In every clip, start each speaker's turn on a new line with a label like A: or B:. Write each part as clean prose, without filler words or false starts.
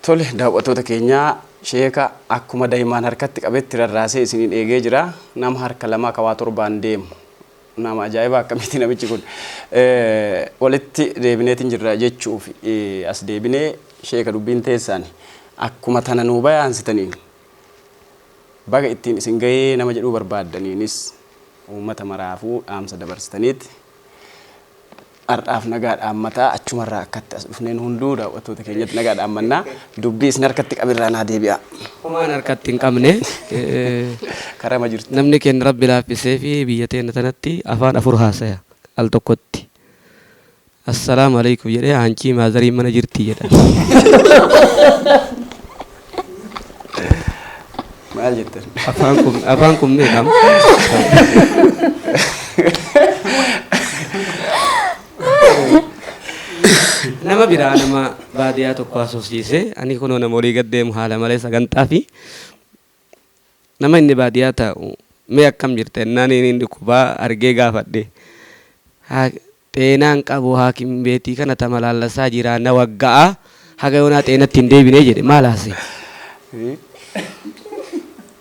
A: Tole daawwattoota keenya, sheeka akkuma daa'imaan harkatti qabetti rarraasee isiniin eegee jira. Nama harka lamaa ka waa torbaan deemu. Nama ajaa'ibaa akkamiiti namichi kun. Walitti deebineetiin jirra jechuuf as deebinee sheeka dubbiin teessaan akkuma tana nuu bayaansitaniin baga ittiin isin gahee nama jedhuu barbaaddaniinis uummata maraafuu dhaamsa dabarsitaniit har'aaf nagaa dhaammataa achumarraa akkatti as dhufneen hunduu daawwattoota keenyatti nagaa dhaammannaa dubbii isin harkatti qabirraa naa deebi'a.
B: Homaan harkatti hin qabne.
A: Karama jirti.
B: Namni keenya Rabbi laaffisee fi biyya teenya tanatti afaan afur haasaya al tokkotti. Assalaamu alaikum jedhee aanchii maazariin mana jirti jedha.
A: Maal jettan?
B: Afaan kun meeqa? Nama biraa nama baadiyyaa tokko haasofsiise. Ani kunoo nama olii gad deemu haala malee sagantaa fi nama inni baadiyyaa taa'u mee akkam jirta jennaan inni dhukkubaa argee gaafadhe. Xeenaan qabu haakim beetii kana tama laallasaa jira na wagga'a haga yoonaa xeenatti hin deebine jedhe maal haase?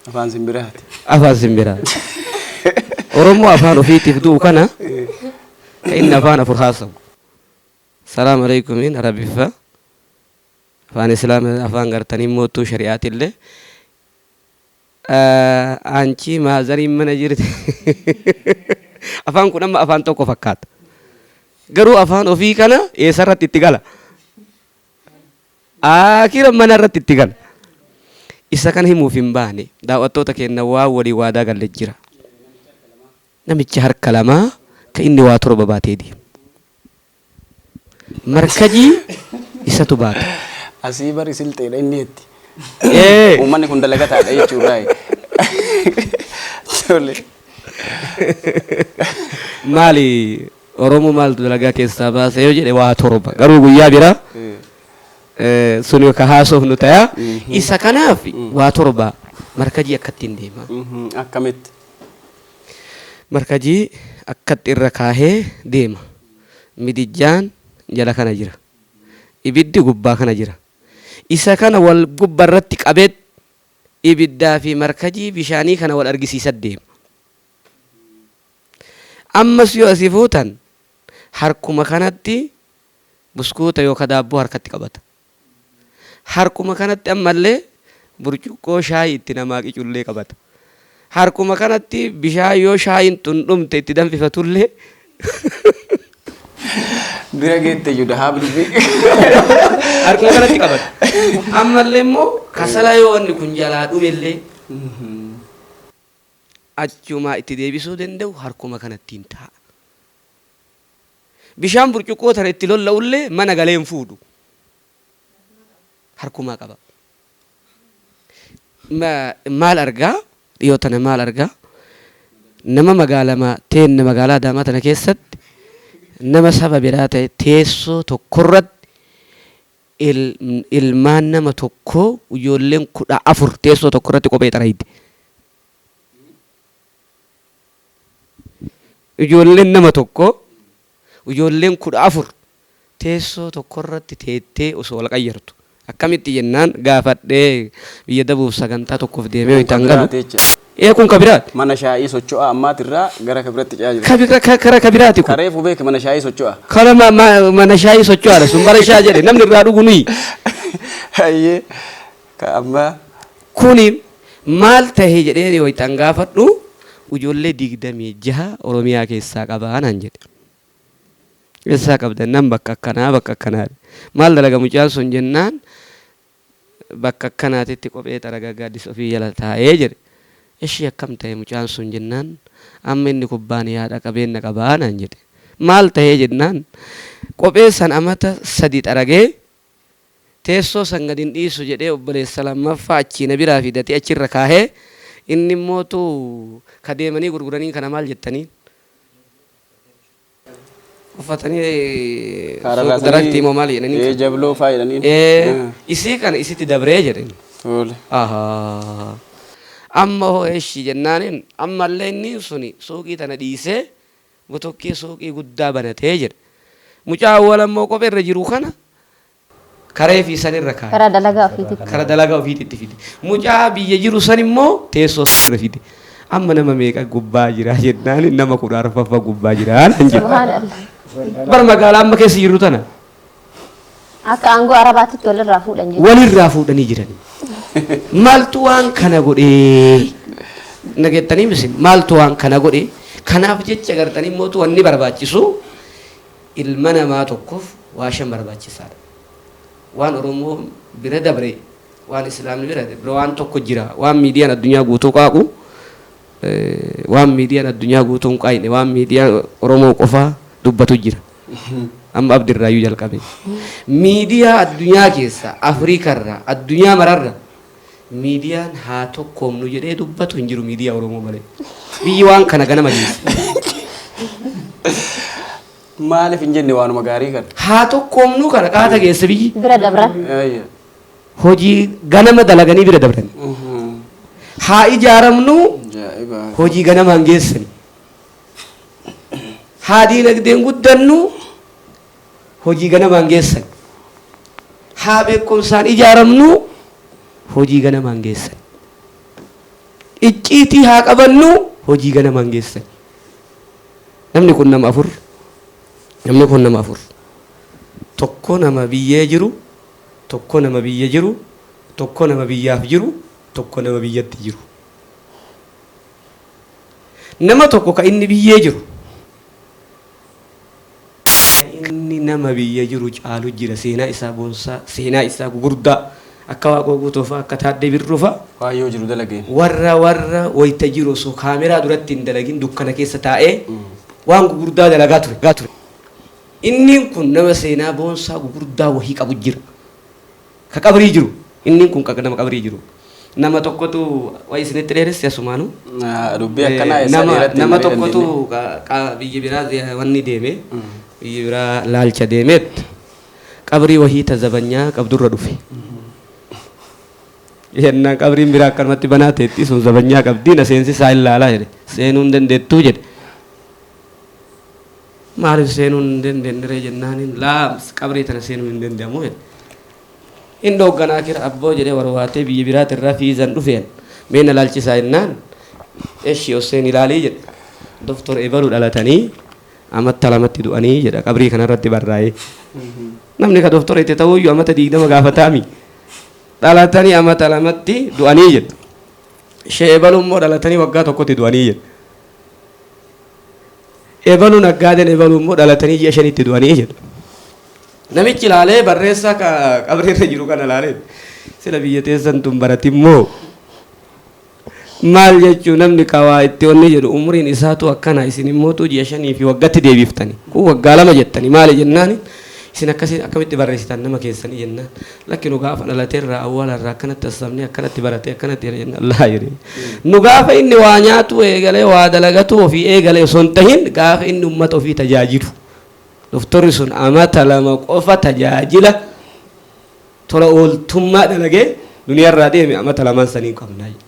A: Afaan simbiraati.
B: Afaan simbiraa. Oromoo afaan ofiitiif du'u kana ka inni afaan afur haasawu. Salaam aleikumiin Arabiffa. Afaan Islaama afaan gartanii mootuu shari'aatillee. Aanchii maazariin mana jirti. Afaan kun amma afaan tokko fakkaata. Garuu afaan ofii kana eessarratti itti gala? Akira mana irratti itti gala. Isa kana himuuf hin baane. Daawwattoota keenya waan walii waadaa galle jira. Namichi harka lamaa ka inni waa torba baatee deemu. Markajii isatu baata.
A: Asii bari silxeedha inni itti. Uummanni kun dalagataadha jechuudha. Tole.
B: Maali Oromoo maaltu dalagaa keessaa baase yoo jedhe waa torba. Garuu guyyaa biraa sun ka haasofnu ta'a. Isa kanaaf waa torba markajii akkattiin deema.
A: Akkamitti?
B: Markajii akkatti irra kaahee deema. Midijjaan jala kana jira. Ibiddi gubbaa kana jira. Isa kana wal gubbarratti qabeet ibiddaa fi markajii bishaanii kana wal argisiisa deema. Ammas yoo asii fuutan harkuma kanatti buskuuta yookaan daabboo harkatti qabata. Harkuma kanatti ammallee burcuqqoo shaayii itti namaa qicullee qabata. Harkuma kanatti bishaan yoo shaayiin tun dhumte itti danfifatullee
A: Bira geette iyyuu dahaab dubbii.
B: Harkuma kanatti qabata. Ammallee immoo kasala yoo wanni kun jalaa dhumellee achumaa itti deebisuu danda'u harkuma kanattiin taa'a. Bishaan burcuqqoo tana itti lolla'ullee mana galee hin fuudhu. Harkumaa qaba. Maal argaa? Dhiyoo tana maal argaa? Nama magaalama teenna magaalaa Adaamaa tana keessatti nama saba biraa ta'e teessoo tokkorratti ilmaan nama tokkoo ijoolleen 14 teessoo tokkorratti kophee xarayde. Ijoolleen nama tokkoo ijoolleen 14 teessoo tokkorratti teettee osoo wal qayyartu. Akkamitti jennaan gaafadhee biyya dabuuf sagantaa tokkoof deemee wayitaan galu. Ee kun kabiraati.
A: Mana shaayii socho'aa ammaatirraa gara kabiratti ce'aa jira.
B: Kara kabiraati kun.
A: Kareefu beeke mana shaayii socho'aa.
B: Kara mana shaayii socho'aadha sun bara shaa jedhe namni irraa dhugu nuyi.
A: Hayyee ka ammaa.
B: Kuni maal tahe jedhee wayitaan gaafadhu ijoollee 26 Oromiyaa keessaa qabaa naan jedhe. Eessaa qabda jennaan bakka akkanaa bakka akkanaa. Maal dalaga mucaan sun jennaan bakka akkanaatitti kophee xaraga gaaddisa ofii jala taa'ee jedhe. Ishii akkam ta'e mucaan sun jennaan amma inni kubbaaniyaadha qabeenya qabaa naan jedhe. Maal ta'ee jennaan kophee san amata 3 xaragee teessoo san gad hin dhiisu jedhee obboleessa lammaffaa achii na biraa fidatee achirra kaahee inni immootu ka deemanii gurguranii kana maal jettanii? Uffatanii suuq daraktii moo maal jedhanii?
A: Jabloo faa jedhanii.
B: Isii kana isitti dabree jedhani. Ahaa. Amma hoo eshi jennaaniin ammallee inni suni suuqii tana dhiisee botokkee suuqii guddaa banatee jedhe. Mucaa awwal ammoo kophee irra jiru kana Karee fi sanirra kaa'e.
C: Karaa dalagaa ofiititti.
B: Kara dalagaa ofiititti fide. Mucaa biyya jiru san immoo teessoo irra fide. Amma nama meeqa gubbaa jira jennaan, nama 14ffaa gubbaa jira naan jedhe.
C: Subhaanallah.
B: Bar magaalaa amma keessa jirru tana.
C: Akka aangoo Arabaatitti walirraa fuudhan jechuudha.
B: Walirraa fuudhanii jiran. Maaltu waan kana godhee? Nageettanii misin, maaltu waan kana godhe? Kanaaf jecha gartanii mootu wanni barbaachisu ilma namaa tokkoof waa shan barbaachisaadha. Waan Oromoo bira dabre, waan Islaamni bira dabre waan tokko jira. Waan miidiyaan addunyaa guutuu qaaqu, waan miidiyaan addunyaa guutuu hin qaayne, waan miidiyaan Oromoo qofaa dubbatu jira. Amma Abdirraayyuu jalqabe. Miidiyaa addunyaa keessa, Afrikarra, addunyaa mararra miidiyaan haa tokkoomnu jedhee dubbatu hin jiru miidiyaa Oromoo malee. Biyyi waan kana ganama geesse.
A: Maaliif hin jenne waanuma gaarii kana?
B: Haa tokkoomnu kana qaata geesse biyyi.
C: Bira dabran.
B: Hojii ganama dalaganii bira dabran. Haa ijaaramnu
A: Ajaa'iba.
B: hojii ganamaan geessani. Haa diinagdeen guddannu hojii ganamaan geessan. Haa beekumsaan ijaaramnu hojii ganamaan geessan. Icciitii haa qabannu hojii ganamaan geessan. Namni kun nama afur. Namni kun nama afur. Tokko nama biyyee jiru, tokko nama biyya jiru, tokko nama biyyaaf jiru, tokko nama biyyatti jiru. Nama tokko ka inni biyyee jiru, inni nama biyya jiru caalu jira. Seenaa isaa boonsaa, seenaa isaa gugurdaa, akka Waaqoo Guutuu fa'a, akka Taaddee Birruu fa'a.
A: Waan yoo jiru dalageen.
B: Warra wayita jiru osoo kaameraa duratti hin dalagin dukkana keessa taa'ee waan gugurdaa dalagaa ture. Inni kun nama seenaa boonsaa gugurdaa wahii qabu jira. Ka qabrii jiru. Inni kun nama qabrii jiru. Nama tokkotu waa isinitti dheeresse asumaanu.
A: Dubbii akkanaa eessa
B: Nama
A: dheeratti
B: nama
A: hin
B: tokkotu
A: dandeenye.
B: Biyya biraa wanni deeme, biyya biraa laalcha deemeet qabrii wahii ta zabanyaa qabdurra dhufe. Yennaan qabriin biraa akkanumatti banaa ta'etti, sun zabanyaa qabdii, na seensisaa ilaalaa jedhe. Seenuu hin dandeettuu jedhe. Maaliif seenuu hin dandeenye jennaaniin, laa, qabrii tana seenuu hin danda'amu jedhe. Inni hoogganaa kira abboo jedhee warwaatee biyya biraatirraa fiizan dhufeen mee na laalchisaa jennaan, eshi osseen ilaalii jedhe. Doktor ebalu dhalatanii amata 2tti du'anii jedha qabrii kanarratti barraa'ee. Namni ka doktora itti ta'uyyuu amata 20 gaafataami. Dhalatanii amata 2tti du'anii jedha. Ishee ebalu immoo dhalatanii waggaa 1tti du'anii jedha. Ebalu naggaadeen ebalu immoo dhalatanii ji'a 5tti du'anii jedha. Namichi ilaalee barreessaa ka qabriirra jiru kana ilaalee, sila biyya teessan tun baratimmoo maal jechuu, namni kawaa itti onni jedhu umriin isaatu akkana, isin immootu ji'a 5 fi waggatti deebiftani, kun waggaa 2 jettani, maali jennaani, isin akkasi akkamitti barreessitan nama keessanii jennaan, lakki, nu gaafa dhalateerraa awwaalarraa akkanatti hassabnee akkanatti barate akkanatti jedhe jennaan, laa jedhe, nu gaafa inni waa nyaatu eegalee, waa dalagatu ofii eegalee osoo hin tahin, gaafa inni ummata ofii tajaajilu. Doktorri sun amata 2 qofa tajaajila tola ooltummaa dalagee duniyaarraa deeme, amata lamaan sanii qabnaa jedhe.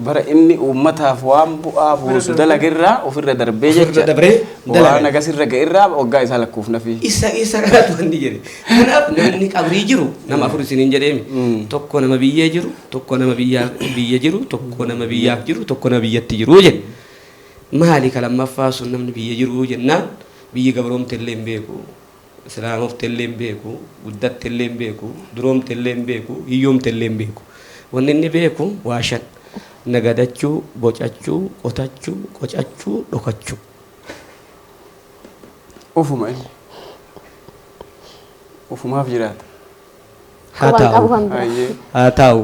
A: Bara inni uummataaf waan bu'aa buusu dalagerraa ofirra darbee
B: Ofirra
A: jecha.
B: dabree
A: Waan
B: dalagan.
A: agasirra ga'erraa waggaa isaa lakkoofnafi.
B: Isa kanatu wanni jedhe. Kanaaf namni qabrii jiru nama afur isiniin jedheemi. Tokko nama biyyee jiru, tokko nama biyyaaf biyya jiru, tokko nama biyyaaf jiru, tokko nama biyyatti jiru jedhe. Maali ka lammaffaa sun? Namni biyya jiru jennaan, biyyi gabroomte illee hin beeku. Islaamofte illee hin beeku, guddatte illee hin beeku, duroomte illee hin beeku, hiyyoomte illee hin beeku. Wanni inni beeku waa shan. Nagadachuu, bocachuu, qotachuu, qocachuu, dhokachuu.
A: Ufuma inni. Ufumaaf jiraata.
B: Haa
C: Quban
B: taa'u.
C: qabu kan biraa.
A: Ayyee.
B: Haa taa'u,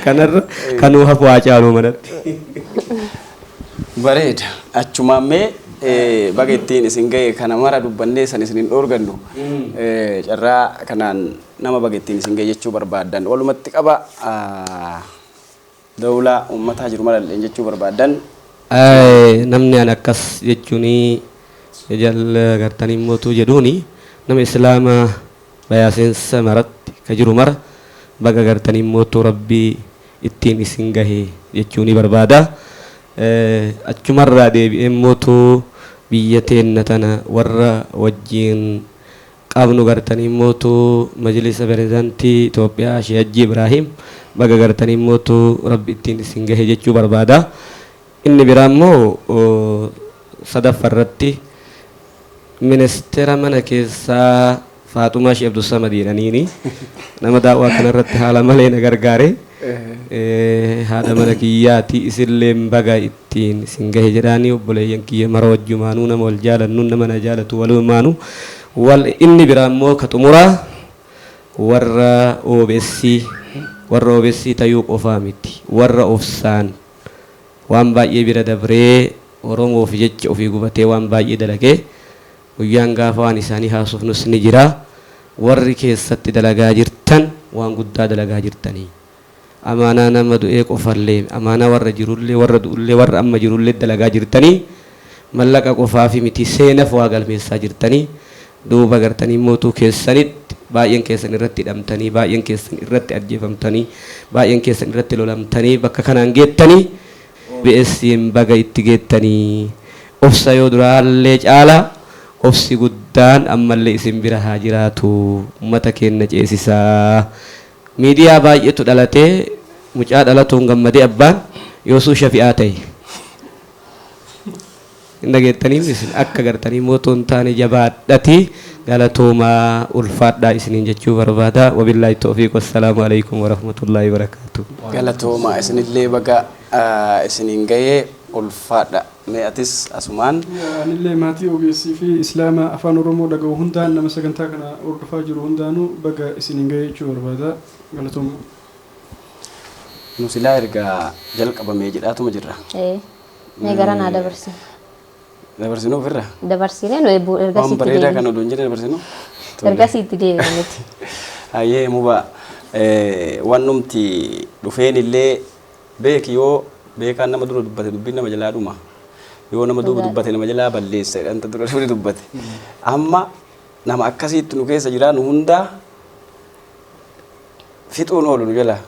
B: kanarra kanuu hafu haa caalu manatti.
A: Bareeda. Achumaan mee baga ittiin isin ga'e kana mara dubbannee san isin hin dhoorgannu. Carraa kanaan nama baga ittiin isin ga'e jechuu barbaaddan, walumatti qaba dawlaa uummataa jiru malalleen jechuu barbaaddan.
B: Namni an akkas jechuun jal gartanii mootuu jedhuuni, nama Islaama bayaaseensa maratti ka jiru mara baga gartanii mootuu Rabbii ittiin isin gahe jechuuni barbaada. Achumarraa deebi'ee mootuu biyya teenna tana warra wajjiin Qabnu gartanii mootuu majlisa pirezidaantii Itoophiyaa Sheekh Hajji Ibraahim baga gartanii mootuu Rabbi ittiin isin gahe jechuu barbaada. Inni biraa immoo sadaffaa irratti ministeera mana keessaa Faaxumaa Sheekh Abdussamad jedhaniini nama daawwaa kanarratti haala malee na gargaare. Haadha mana kiyyaati, isilleen baga ittiin isin gahe jedhaanii. Obboleeyyan kiyya mara wajjumaanuu nama wal jaalannu, nama na jaalatu walumaanu wal. Inni biraa immoo ka xumuraa warra OBS, warra OBS tayuu qofaa miti, warra obsaan waan baay'ee bira dabree Oromoof jecha ofii gubatee waan baay'ee dalagee, guyyaan gaafa waan isaanii haasofnus ni jira. Warri keessatti dalagaa jirtan waan guddaa dalagaa jirtanii. Amaanaa nama du'ee qofallee, amaanaa warra jirullee, warra du'ullee, warra amma jirullee dalagaa jirtanii. Mallaqa qofaafi miti, seenaf waa galmeessaa jirtanii. Duuba gartanii mootuu keessanitti baay'een keessan irratti hidhamtanii, baay'een keessan irratti ajjeefamtanii, baay'een keessan irratti lolamtanii bakka kanaan geettanii. OBS'n baga itti geettanii. Obsa yoo duraallee caala obsi guddaan ammallee isin bira haa jiraatu. Ummata keenna ceesisaa. Miidiyaa baay'eetu dhalatee, mucaa dhalatuun gammadee abbaan yoosuu shafi'aa ta'e. Hin dhageettaniif isin akka gartanii mootuu hin taane. Jabaadhati, galatoomaa, ulfaadhaa isiniin jechuu barbaada. Wabillaahi tawfiiq, wassalaamu alaikum warahmatullaahi wabarakaatuh.
A: Galatooma, isinillee baga isiniin gahee, ulfaadha. Mee atis asumaan.
D: Anillee maatii OBS fi Islaama afaan Oromoo dhaga'u hundaan, nama sagantaa kana hordofaa jiru hundaanuu baga isiniin gahee jechuu barbaada. Galatooma.
A: Nu silaa erga jalqabamee jedhaatuma jirra.
C: Mee gara naa dabarsi.
A: Dabarsinuu ofirra.
C: Dabarsinee nu eebbuu
A: Waan
C: ergasii itti
A: bareedaa kan
C: deebine.
A: oduu hin jedhe dabarsinu. Tole.
C: Ergasii itti deebine nuti.
A: Hayyee muba, wannumti dhufeen illee beeki, yoo beekaan nama dura dubbate dubbiin nama jalaa dhuma. Yoo nama duuba dubbate nama jalaa balleessa jedhanta dura dura dubbate. Amma nama akkasiitti nu keessa jira, nu hundaa fixuun oolu nu jala.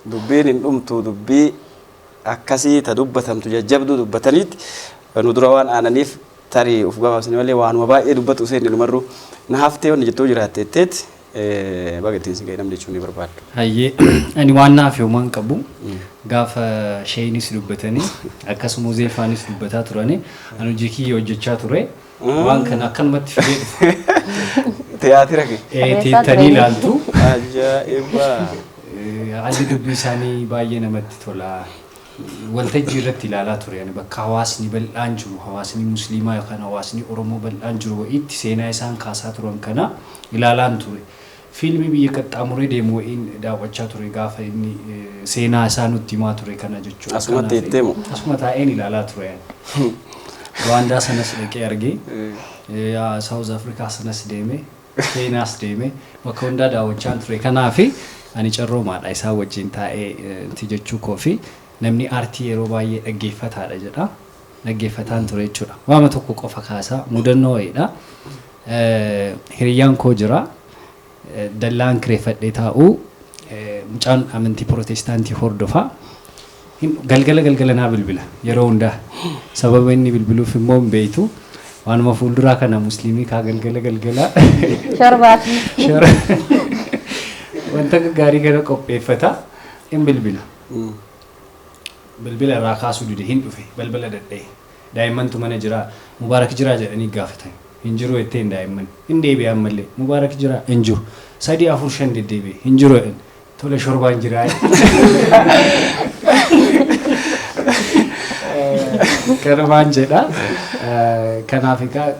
A: Dubbiin hin dhumtu, dubbii akkasii ta dubbatamtu jajjabduu dubbataniitti nu dura waan aananiif tarii uf gabaabsine malee waanuma baay'ee dubbatu useen numarru na haftee wanni jettoo jiraatte jetteet baga ittiin si ga'e namni jechuun ni barbaaddu.
E: Hayyee, ani waan naaf yoomaan qabu, gaafa sheeynis dubbatanii akkasuma Uzeefaanis dubbataa turani, ani hojii kiyya hojjechaa ture, waan kana akkanumatti fidee dhufe.
A: Tiyaatira kee.
C: Barreessaa
E: Teettanii
C: turanii.
E: ilaaltu.
A: Ajaa'iba!
E: Haalli dubbii isaanii baay'ee namatti tola. Waltajjii irratti ilaalaa ture ani, bakka hawaasni bal'aan jiru, hawaasni musliimaa yookaan hawaasni Oromoo bal'aan jiru wayiitti seenaa isaan kaasaa turan kana ilaalaan ture. Fiilmii biyya qaxxaamuree deemu wayiin daawwachaa ture gaafa inni seenaa isaa nutti himaa ture kana jechuudha.
A: Asumatti
E: Kanaaf,
A: jettee moo?
E: Asuma taa'een ilaalaa ture ani. Ruwaandaa sanas dhaqee argee, South Africa sanas deeme, Keeniyaas deeme, bakka hundaa daawwachaan ture. Kanaaf ani carroomaadha isaan wajjin taa'ee itti jechuu koo fi namni aartii yeroo baay'ee dhaggeeffataadha jedha. Dhaggeeffataan ture jechuudha. Waama tokko qofa kaasaa, mudannoo wayiidha. Hiriyyaan koo jira. Dallaan kireeffadhee taa'u, mucaan amantii Pirootestaantii hordofa. Galgala galgala naa bilbila yeroo hundaa. Sababa inni bilbiluuf immoo hin beektu. Waanuma fuulduraa kana musliimii kaa galgala galgala.
C: Shorbaa.
E: Wanta gaarii kana qopheeffata. Hin bilbila. Bilbila irraa kaasuu dide, hin dhufe, balbala dadha'e. Daa'immantu mana jira, Mubaarak jiraa jedhanii gaafatan. Hin jiru jetteen daa'imman. Hin deebi'e ammallee. Mubaarak jiraa? Hin jiru. Sadii, afur, shan deddeebi'e. Hin jiru jedhan. Tole, shorbaan jiraa. Kanumaan jedha. Kanaaf egaa,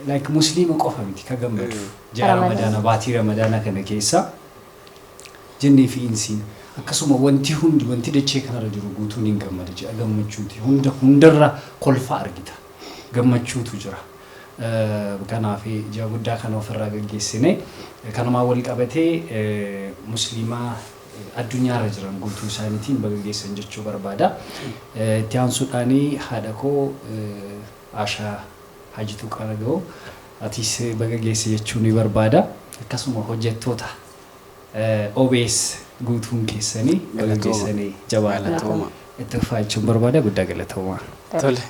E: like, musliima qofa miti ka gammadu. Ji'a Ramadaana, baatii Ramadaana kana keessa jinnii fi insiin, akkasuma wanti hundi, wanti dachee kanarra jiru guutuun hin gammada. Ji'a gammachuuti. Hunda hundarra kolfa argita. Gammachuutu jira. Kanaaf ji'a guddaa kana ofirraa gaggeessine. Kanumaan wal qabatee musliimaa addunyaarra jiran guutuu isaaniitiin baga geessan jechuu barbaada. Itti aansuudhaan haadha koo Ashaa Hajituu Qaraga'oo, atis baga geesse jechuu ni barbaada. Akkasuma hojjettoota OBS guutuun keessanii baga geessanii, jabaadha.
A: Galatooma.
E: Itti fufaa jechuun barbaada, guddaa galatooma.
A: Tole.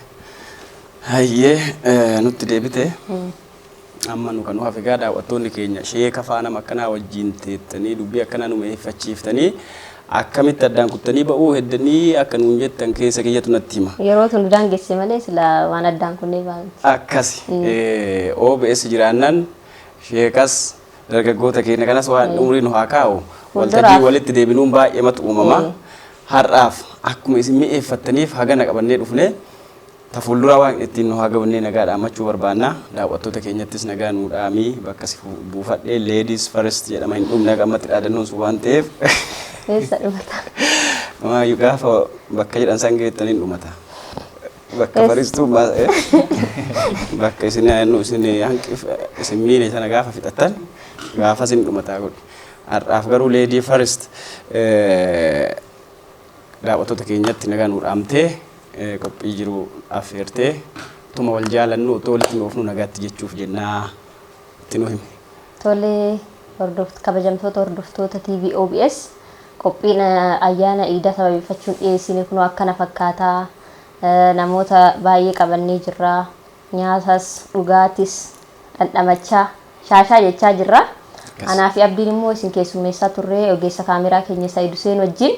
A: Hayyee, nutti deebite. Amma nu kan nu hafe egaa daawwattoonni keenya sheeka faa nama akkanaa wajjin teettanii dubbii akkanaa nu meeffachiiftanii akkamitti addaan kuttanii ba'uu heddanii akka nuun jettan keessa kiyyatu natti hima.
C: Yeroo tun daangesse malee sila waan addaan kunnee baanu.
A: Akkasi OBS jiraannan sheekas dargaggoota keenya kanas waan umrii nu haa kaa'u waltajjii walitti deebinuun baay'eematu uumama. Har'aaf akkuma isin mi'eeffattaniif hagana qabannee dhufne ta fuuldura waan ittiin nu haa gabannee nagaa dhaammachuu barbaanna. Daawwattoota keenyattis nagaa nuu dhaamii bakka si buufadhee ladies first jedhama hin dhumne akka ammatti dhaadannoon sun waan ta'eef.
C: Eessa dhumata?
A: Maayyuu gaafa bakka jedhan san geettaniin dhumata. Bakka faristuu bakka isin isin hanqif isin miine sana gaafa fixattan gaafa isin dhumataa godhu. Har'aaf garuu lady first daawwattoota keenyatti nagaa nuu dhaamtee qophii jiru affeertee tuma wal jaalannu otoo walitti nu oofnu nagaatti jechuuf jennaa itti nu himi.
C: Tole, kabajamtoota hordoftoota TV OBS, qophiin ayyaana iidaa sababeeffachuun dhiyeessine kunoo akkana fakkaataa. Namoota baay'ee qabannee jirra. Nyaatas dhugaatis dhandhamachaa shaashaa jechaa jirra. Anaa fi Abdiin immoo isin keessummeessaa turre ogeessa kaameraa keenya Saayid Huseen wajjin.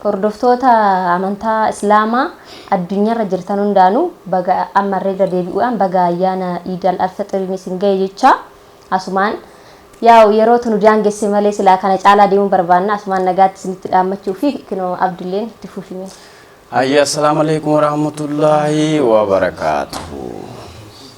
C: Hordoftoota amantaa Islaamaa addunyaarra jirtan hundaanuu baga ammarree irra deebi'uudhaan baga ayyaana Iid al-Fixriin isin ga'e jecha asumaan yaa'u yeroo tunu daangesse malee silaa kana caalaa deemuu barbaanna asumaan nagaatti isinitti dhaammachuu fi kinoo Abdilleen itti fufime.
A: Hayya, assalaamu alaikum warahmatullaahi wabarakaatuhu.